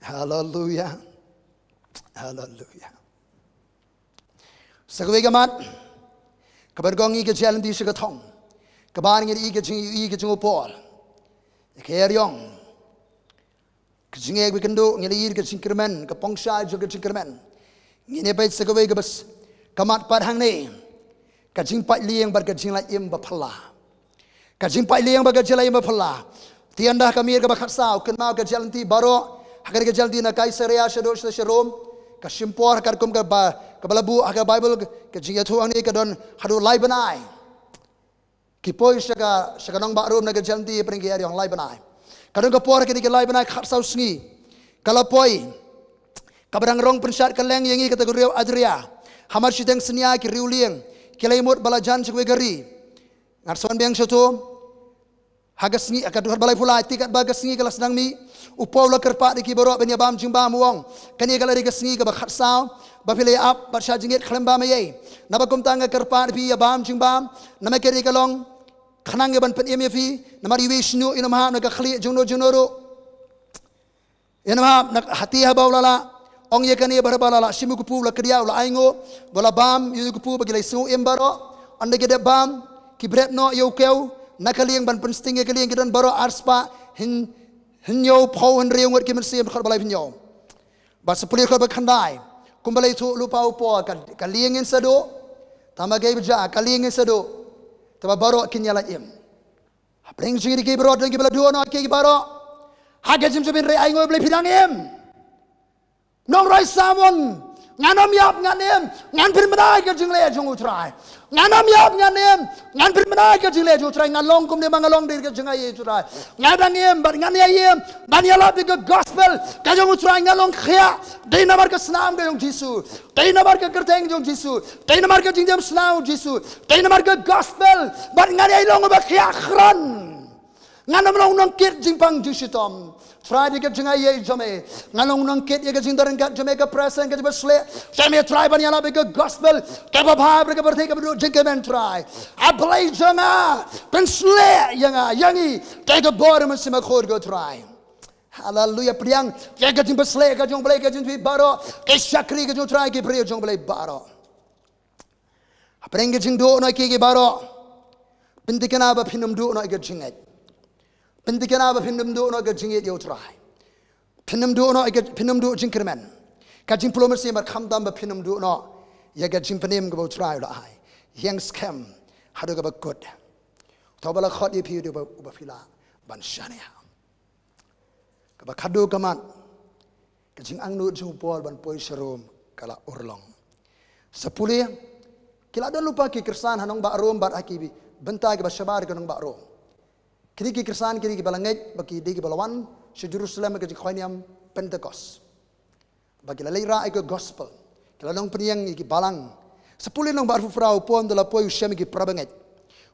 Haleluia. Haleluia. Sa kawei ka mat, kaba nyngkong ngi ïohi ka jingïaid lynti sha ka thong. Kaba ar ngi ïohi ka jing, ïohi ka jong u Paul. Ka eriong. Ka jingeh ba kynduh, ngi la ïohi ka jingkyrmen, ka pongshai jong ka jingkyrmen. Ngin ïa peit sa kawei ka bas, ka mat pat hangne. Ka jingpait lieng bad ka jinglait im ba phylla. Ka jingpait lieng bad ka jinglait im ba phylla. Te ynda ka miet kaba khatsaw, kynmaw ka jingïaid lynti baroh, ha kane ka jingïaid lynti na Kaisaria shaduh sha Rom, ka shim por ha katkum kaba, kaba la buh ha ka Baibl, ka jingïathuh hangne ka don haduh lai bnai. Ki poi sha ka, sha ka nongbah Rom na ka jingïaid lynti, hapdeng ki ïaid ïong lai bnai. Ka don ka por kine ki lai bnai khatsaw sngi. Ka la poi. Kaba dang rong pynshad kylleng ïa ngi kata ka riew Adria. Ha mar shiteng synñia ki riew lieng ki la ïamut ba la jan sha kawei ka ri. Ngan sa wan biang shato. Ha ka sngi, ha ka dkhot ba laiphew lai, te katba ka sngi ka la sdang mih, u Paul u la kyrpad ïa ki baroh ban ïa bam jingbam, u ong: Kane ka la dei ka sngi kaba khatsaw ba phi la ïa ap bad shah jingit khlem bam ei ei. Naba kumta nga kyrpad ïa phi, ïa bam jingbam, namar kane ka long khnang ïa ban pynim ïa phi, namar iwei i shñiuh in ym hap na ka khlieh jongno jongno ruh. In ym hap na, hynrei haba u la lah ong ïa kane, bad haba u la lah shim ïa u kpu, u la kdiah, u la ainguh, ba la bam ïa u kpu, ba ki la ïasngew im baroh. Ynda ki dep bam, ki bret noh ïa u kew na ka lieng ban pynsting ïa ka lieng, ki don baroh arspah hyn, hynñiewphew hynriew ngut ki mynsiem, dkhot ba laiphew hynñiew. Bad sa pule dkhot ba khyndai, kumba la ïathuh lypa u Paul, ka, ka lieng ngin sa duh. Tangba kaei ba jia, ka lieng ngin sa duh, tangba baroh kin ïalait im. Hapdeng jong ngi ki baroh, don kiba la duh noh, ki baroh. Ha ka jingim jong phi, hynrei ainguh balei phi dang im. Nongrwai Samuel, ngan ym ïap ngan im, ngan pynbna ïa ka jingleh jong U Trai. Ngan ym ïap ngan im, ngan pynbna ïa ka jingleh jong U Trai. Nga long kumne ma nga long dei ka jingaiei U Trai. Nga dang im bad ngan ïai im ban ïalap ïa ka gospel ka jong U Trai. Nga long khiah dei namar ka snam ka jong Jisu, dei namar ka kyrteng jong Jisu, dei namar ka jingdem snam Jisu, dei namar ka gospel, bad ngan ïai long uba khiah khron. Ngan ym long nongkit jingpang jingshitom. Trai, dei ka jingaiei jong me ngan long nongkit ïa ka jingdon ryngkat jong me, ka presence ka jingpynshlur jong me Trai, ban ïalap ïa ka gospel kaba bha ha ka pyrthei kaba duh jingkyrmen Trai. A Blei jong nga, pynshlur ïa nga, ïa ngi da ka bor Mynsiem Bakhuid ko Trai. Haleluia. Pdiang ïa ka jingpynshlur ka jong U Blei, ka jong phi baroh, ka shakri ka jong U Trai, ki briew jong U Blei baroh. Hapdeng ka jingduh noh ïa ki, ki baroh, pynthikna ba phin ym duh noh ïa ka jingngeit. Pynthikna ba phin ym duh noh ïa ka jingngeit ïa U Trai. Phin ym duh noh ïa ka, phin ym duh jingkyrmen, ka jingpynlong mynsiem, bad khamtam ba phin ym duh noh ïa ka jingpynim kaba U Trai u la ai. Ïeng skhem haduh kaba kut. To ba la khot ïa phi haduh ba, ba phi lah ban shaniah. Kaba khadduh ka mat, ka jingangnud jong u Paul ban poi sha Rom ka la urlong. Sa pule, ki la don lypa ki Khristan ha nongbah Rom bad ha ki bynta kiba shabar ka nongbah Rom. Kine ki Khristan kine kiba la ngeit ba ki dei kiba la wan sha Jerusalem ka jingkhot niam Pentekost. Ba ki la leit rah ïa ka gospel, ki la long pynïeng ïa ki balang. Sa pule lynnong ba arphew phra, u Paul ynda la poi u shem ïa ki para bangeit,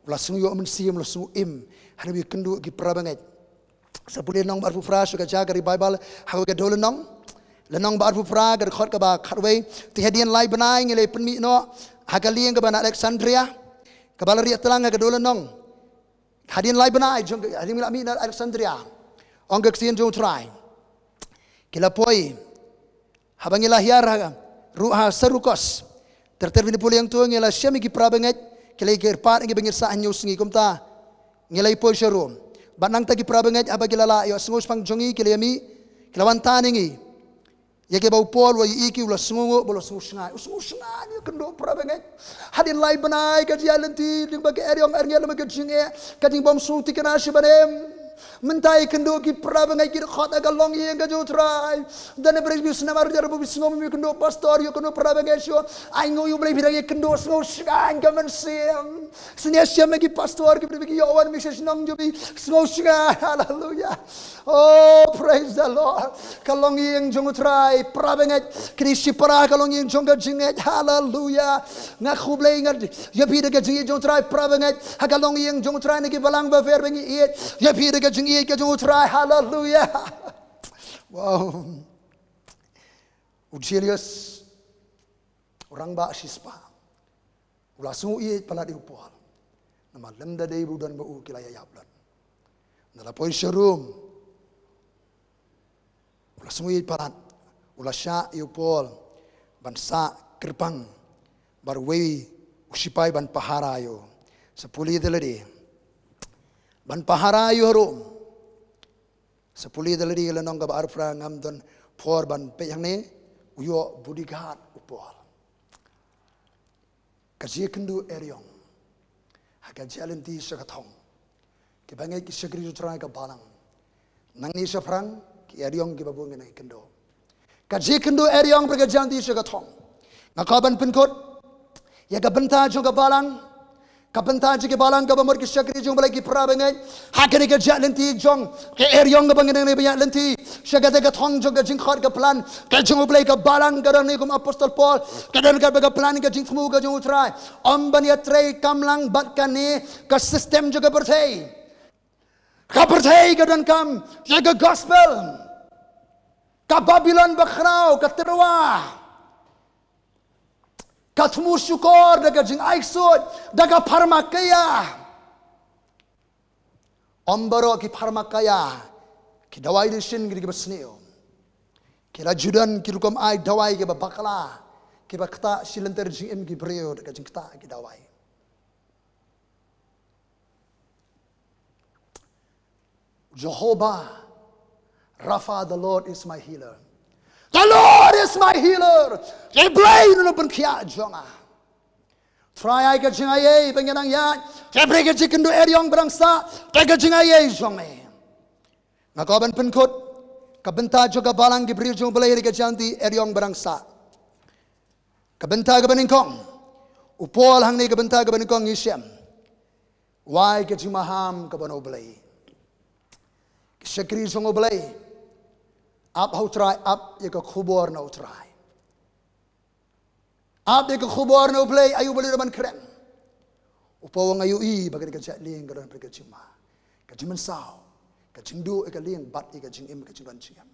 u la sngew ïoh mynsiem, u la sngew im, hynrei u ïakynduh ïa ki para bangeit. Sa pule lynnong ba arphew phra sha ka Jakari Baibl, ha kawei ka dewlynnong. Lynnong ba arphew phra, ka dkhot kaba khatwei: Te hadien lai bnai ngi la pynmih noh ha ka lieng kaba na Alexandria, kaba la rieh tlang ha ka dewlynnong. Hadien lai bnai jong, hadien ngi la mih na Alexandria, ong ka ktien jong U Trai, ki la poi, haba ngi la hiar ha, ruh ha Selukos. Ter ter, phin ïa pule hangto, ngi la shem ïa ki para bangeit, ki la ïakyrpad ïa ngi ba ngin sah hynñiew sngi. Kumta ngi la ïa poi sha Rom. Bad nangta ki para bangeit, haba ki la lah ïohsngew shaphang jong ngi, ki la ïa mih, ki la wan tan ïa ngi. Ïa kaba u Paul u ïohi, ki, u la sngewnguh bad u la sngew shngaiñ. U sngew shngaiñ, ïakynduh para bangeit. Hadien lai bnai ka jingïaid lynti, lyngba ka eriong erngel, lyngba ka jingeh, ka jingbym sngewthikna shi ban im. Mynta ïakynduh ki para bangeit, ki dkhot ha ka longïing ka jong U Trai. Dang na bri bi snem ar hajar arphew, sngew ïakynduh pastor, ïakynduh para bangeit shuh. Ainguh ïa U Blei, phi dang ïakynduh, sngew shngaiñ ka mynsiem. Sngewsih ïa ki pastor, ki briew ki ïoh wan message nong jong phi, sngew shngaiñ. Haleluia. Oh, praise the Lord. Ka longïing jong U Trai, para bangeit, kine shipara, ka longïing jong ka jingngeit. Haleluia. Nga khublei, nga ïa phi da ka jingïeit jong U Trai, para bangeit, ha ka longïing jong U Trai na ki balang bapher ba ngi ïeit. Ïa phi da ka jingïeit ka jong U Trai. Haleluia. Wow. U Julius, u rangbah shispah, u la sngew ïeit palat ïa u Paul. Namar lymda dei ba u don bad u, ki la ïa ïap lut. Ynda la poi sha Rom, u la sngew ïeit palat, u la shah ïa u Paul ban sah kyrpang bad uwei u shipai ban pahara ïa u. Sa pule da lade, ban pahara ïa u ha Rom. Sa pule da lade la nong kaba arpra ngam don por ban peit hangne, u ïoh bodyguard u Paul. Ka jingkynduh eriong ha ka jingïaid lynti sha ka thong. Kiba ngeit ki shakri jong U Trai ka balang. Nangne shaphrang ki eriong kiba bun ngi nang kynduh. Ka jingkynduh eriong bad ka jingïaid lynti sha ka thong. Nga kwah ban pynkut ïa ka bynta jong ka balang. Ka bynta jong ka balang kaba mut ki shakri jong U Blei ki para bangeit. Ha kane ka jingïaid lynti jong ka eriong kaba ngi nang ïaid lynti sha kata ka thong jong ka jingkhot ka plan ka jong U Blei. Ka balang ka don hangne kum Apostol Paul, ka don kaba ka plan ka jingthmu ka jong U Trai. Ym ban ïatrei kam lang bad kane ka system jong ka pyrthei. Ka pyrthei ka donkam ïa ka gospel. Ka Babilon bakhraw ka tyrwa ka thmu shukor da ka jingaisut, da ka pharmakeia. Ym baroh ki pharmakeia, ki dawai dashin ki dei kiba sniew. Ki la ju don ki rukom ai dawai kiba bakla, kiba ktah shi lynter jingim ki briew da ka jingktah ki dawai. Jehovah Rapha, the Lord is my healer. The Lord is my healer. U Blei u nongpynkhiah jong nga. Trai, ai ka jingaiei ba ngi nang ïaid, ka briew, ka jingkynduh eriong ba nang sah, ka, ka jingaiei jong me. Nga kwah ban pynkut ka bynta jong ka balang, ki briew jong U Blei, ka jingïaid lynti eriong ba nang sah. Ka bynta kaba nyngkong, u Paul hangne, ka bynta kaba nyngkong ngi shem. Wai ka jingmaham kaba na U Blei. Ki shakri jong U Blei, ap ha U Trai, ap ïa ka khubor na U Trai. Ap ïa ka khubor na U Blei, aïu ba leh ruh ban kren. U Paul u ong, aïu i ba kane ka jingïaid lieng ka don bad ka jingma, ka jingmynsaw, ka jingduh ïa ka lieng bad ïa ka jingim, ka jingdon jingem.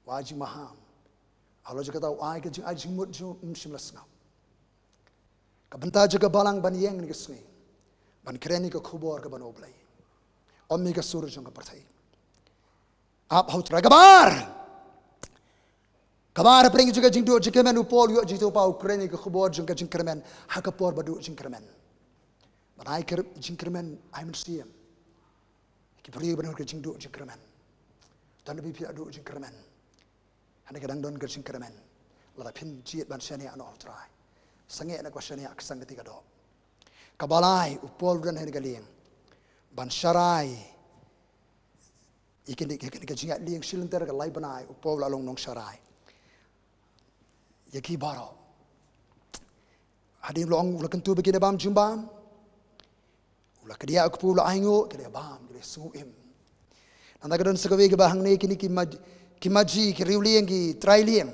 Wai jingmaham. Halor jong kata, wai ka jingai jingmut jong u, ym shym la sngap. Ka bynta jong ka balang ban ïeng kane ka sngi, ban kren ïa ka khubor kaba na U Blei, ym ïa ka sur jong ka pyrthei. Ap ha U Trai. Kaba ar, kaba ar, hapdeng jong ka jingduh jingkyrmen, u Paul u ïoh jingtip, u kren ïa ka khubor jong ka jingkyrmen ha ka por ba duh jingkyrmen. Ban ai kyr-, jingkyrmen, ai mynsiem ïa ki briew ban ïoh ka jingduh jingkyrmen. Don ba phi la duh jingkyrmen. Hangne ka dang don ka jingkyrmen. Lada phin jied ban shaniah noh ha U Trai, sangeh na ka shaniah ka sangkti ka doh. Kaba lai, u Paul u don hangne ka lieng ban sharai ïa kane, ïa kane ka jingïaid lieng shi lynter, ka lai bnai u Paul u la long nongsharai ïa ki baroh. Hadien u la ong, u la kyntu ba kin ïa bam jingbam, u la kdiah u kpu, u la ainguh, ki la ïa bam, ki la ïa sngew im. Nangta ka don sa kawei kaba hangne, kine ki maj-, ki maji, ki riewlieng, ki trai lieng.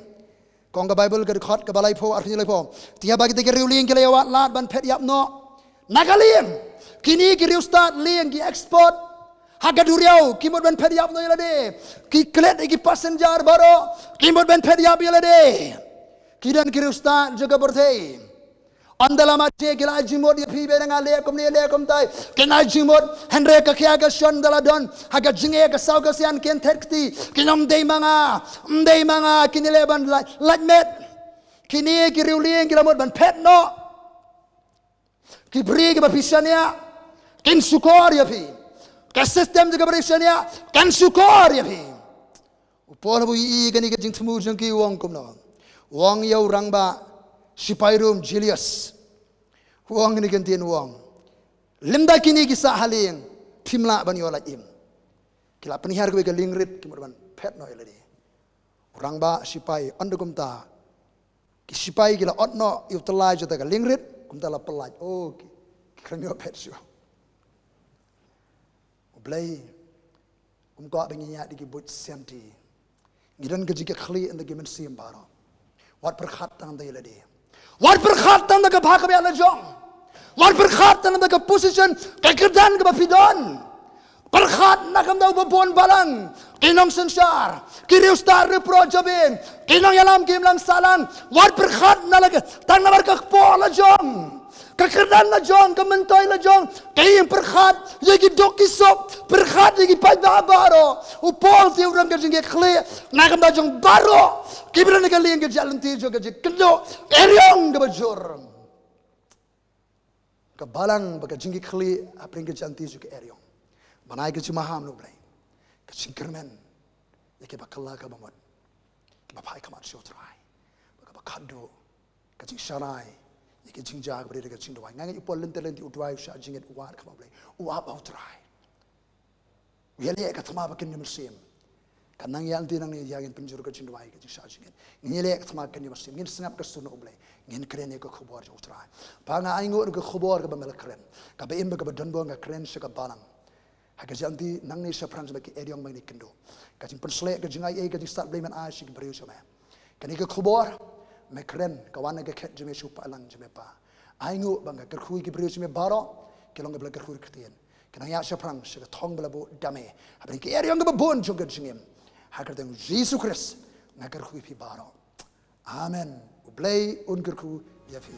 Ka ong ka Baibl, ka dkhot kaba laiphew, arphew, laiphew, te haba kita ki riewlieng ki la ïa wad lad ban phet ïap noh na ka lieng, kine ki riewstad lieng, ki expert ha ka duriaw, ki mut ban phet ïap noh ïa lade. Ki klet ïa ki passenger baroh, ki mut ban phet ïap ïa lade. Ki don ki riewstad jong ka pyrthei. Ynda la maji ki la ai jingmut ïa phi, ba nga leh kumne, leh kumtai, kin ai jingmut. Hynrei ka khia ka shon ynda la don ha ka jingeh, ka saw ka sian, kin thet kti, kin ong, ym dei ma nga, ym dei ma nga, kine leh ban lait, lait met. Kine ki riewlieng ki la mut ban phet noh. Ki briew kiba phi shaniah kin shukor ïa phi. Ka system jong ka briew shaniah kan shukor ïa phi. U Paul haba u ïohi ïa kane ka jingthmu jong ki, u ong kumno? U ong ïa u rangbah shipai Rom Julius, u ong kine ki ktien, u ong, lymda kine ki sah ha lieng, phim lah ban ïoh lait im. Ki la pynhiar kawei ka lieng rit, ki mut ban phet noh ïa lade. U rangbah shipai, ynda kumta ki shipai ki la ot noh ïa u tyllai jong kata ka lieng rit, kumta la pyllait. Oh, ki, ki khlem ïoh phet shuh. U Blei um kwah ba ngin ïaid da ki buit sianti. Ngi don ka jingkitkhlieh na ki mynsiem baroh. Wat pyrkhat tang da ïa lade. Wat pyrkhat tang da ka bha ka biang la jong. Wat pyrkhat tang da ka position, ka kyrdan kaba phi don. Pyrkhat na ka bynta uba bun balang, ki nongsynshar, ki riewstad riewparalok jabieng, ki nongïalam ki imlang sahlang. Wat pyrkhat na la ka, tang namar ka kpoh la jong, ka kyrdan la jong, ka myntoi la jong. Ka ïing, pyrkhat ïa ki duk ki suk, pyrkhat ïa ki paidbah baroh. U Paul te u don ka jingkitkhlieh na ka bynta jong baroh kiba don ha ka lieng ka jingïaid lynti jong ka jingkynduh eriong kaba jur. Ka balang bad ka jingkitkhlieh hapdeng ka jingïaid lynti jong ka eriong. Ban ai ka jingmaham na U Blei. ka jingkyrmen ïa kiba kylla ka bamut, kiba phai khmat sha U Trai, bad kaba khatduh ka jingsharai ïa ki jingjia kaba rit da ka jingduwai. Nga ngeit u Paul lynti lynti u duwai, u shah jingngeit, u wad khmat U Blei, u ap ha U Trai. U ïaleh ka thma ba kynja mynsiem. Ka nang ïa lynti nangne ïa ngin pynjur ka jingduwai, ka jingshah jingngeit. Ngin ïaleh ka thma ba kynja mynsiem, ngin sngap ka sur na U Blei, ngin kren ïa ka khubor jong U Trai. Pa, nga ainguh ïa ka khubor kaba me la kren, kaba im bad kaba donbor. Nga kren sha ka balang ha ka jingïaid lynti nangne shaphrang, jong me ki eriong ba ngi kynduh, ka jingpynsleh, ka jingaiei, ka jingstad Blei, men ai sha ki briew jong me. Kane ka khubor me kren ka wan na ka khet jong me sha u paidlang jong me, Pa. Ainguh ba nga kyrkhu ïa ki briew jong me baroh ki long kiba la kyrkhu ktien, ki nang ïaid shaphrang sha ka thong ba la buh da me hapdeng ki eriong kiba bun jong ka jingim. Ha ka kyrteng U Jisu Khrist nga kyrkhu ïa phi baroh. Amen. U Blei un kyrkhu ïa phi.